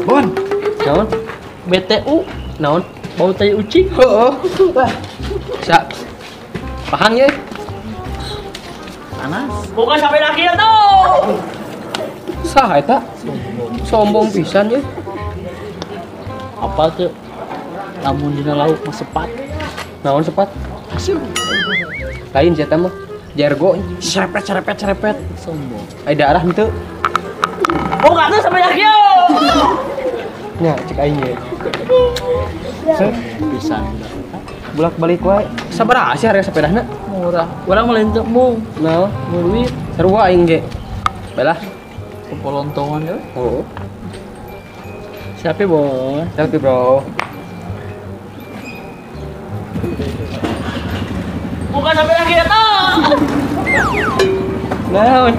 Bon. Naon? BTU. Naon? Bau tai ucing. Heeh. Wah. Sa. Pahang ye. Panas. Bukan sampai akhir tuh. Saha eta? Sombong pisan ye. Apa tuh? Lamun dina lauk mah sepat. Naon sepat? Asyik. Lain si eta mah. Jargo serepet serepet serepet. Sombong. Ai daerah henteu. Bukan tuh sampai akhir. Nya cek aing ye. Pisan. Bolak-balik wae. Sabaraha sih harga sepedana? Murah. Urang mah lain teu mung. Naon? Mun duit. Sarua aing ge. Baiklah. Kepolontongan ge. Oh. Siapa, Bon? Selfie, Bro. Bukan sampai lagi datang. Naon?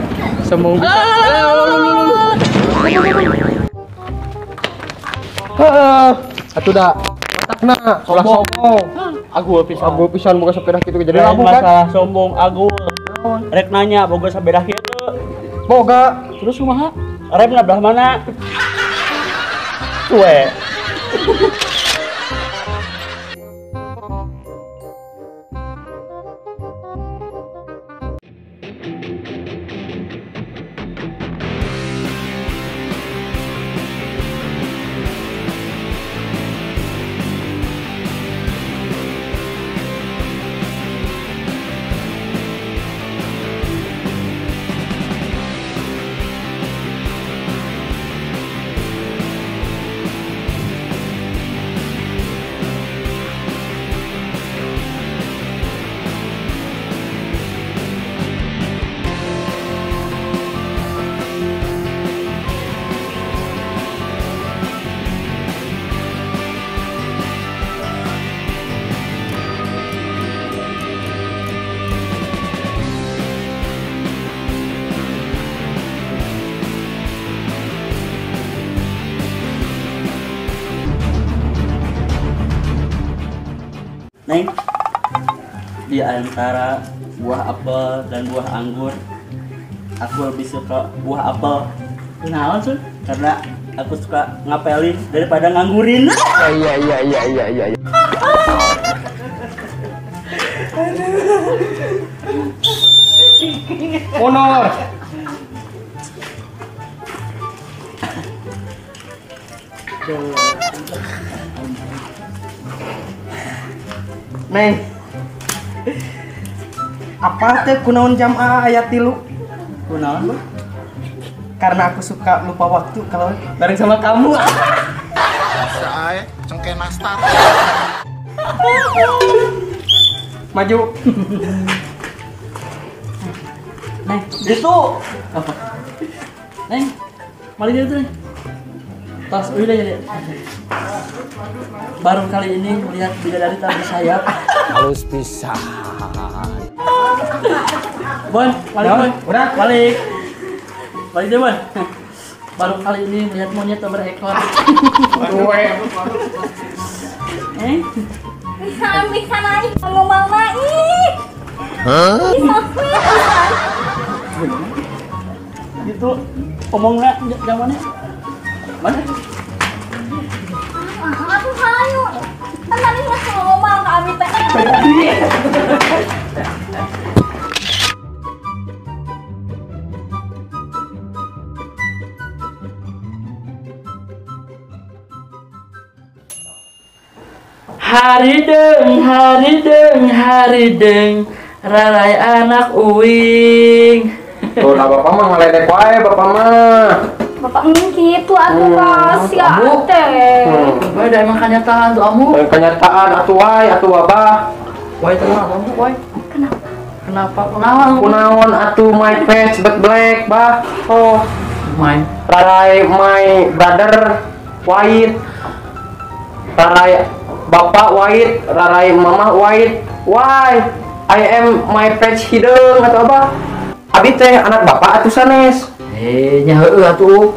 Sombong pisan. Heeh. Atuh da. Otakna ulah sombong. Agul pisan. Agul pisan boga sepeda kitu jadi labu kan. Masalah sombong agul. Rek nanya boga sepeda kitu. Boga. Terus kumaha? Remna belah mana? Cuek. Neng, di antara buah apel dan buah anggur, aku lebih suka buah apel. Kenapa sih? Karena aku suka ngapelin daripada nganggurin. Iya. Honor. Neng, apa teh kunaon jam A ayat 3? Kunaon, Bu? Karena aku suka lupa waktu kalau bareng sama kamu. Sae, cengke nastar. Maju. Neng, itu apa? Neng, mari dia tuh. Tas udah jadi. Baru kali ini melihat bidadari tak bersayap. Halus pisan. Bon, balik Bon. Udah, balik. Balik deh, Bon. Baru kali ini melihat monyet tak berekor. Eh? Bisa naik ngomong mama ih. Hah? Bisa. Gitu omongnya zamannya. Mana? Aku hayu. Kan tadi nggak ngomong ke Abi teh. Harideng, harideng, harideng, rarai anak uing. Tuh, nah bapak mah ngeledek wae bapak mah. Bapak gitu atuh kasih teh. Beda emang kenyataan tuh amu. Kenyataan atuh wae atuh abah. Wae tenang amu wae. Kenapa? Kenapa? Kunaon? Kunaon atuh my face but black bah. Oh, my rarai my brother white. Rarai bapak white, rarai mama white. Why? I am my face hideung atau apa? Abi teh anak bapak atuh sanes. Nya heueuh atuh.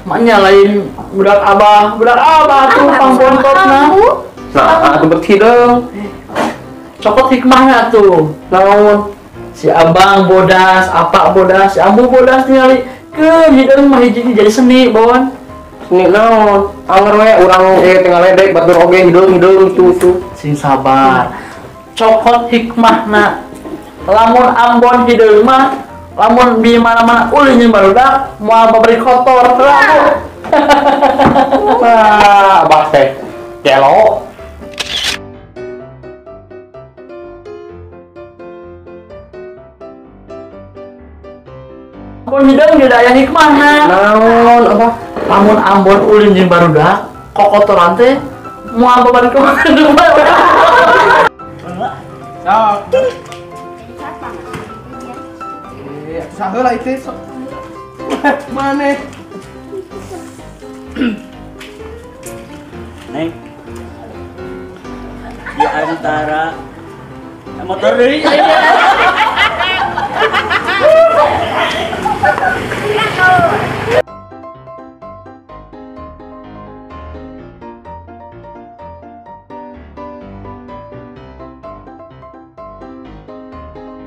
Maknya lain budak abah tuh pangbontotna. Nah, atuh bet hideung. Cokot hikmahnya tuh. Naon? Si abang bodas, apa bodas, si ambu bodas ningali. Keun hideung mah hiji jadi seni, Bon. Seni naon? Anger we urang ieu teh ngaledek batur oge hideung-hideung itu. Sing sabar. Cokot hikmahna. Lamun Ambon hideung mah, lamun di mana-mana ulin jeung barudak moal babari kotor terlalu. Wah, abah teh gelo. Ambon hideung juga aya hikmahna. Naon abah? Lamun Ambon ulin jeung barudak kokotoran teh moal babari kotor. Sok. Saheula itu sok. Maneh. Neng. Di antara motor deui.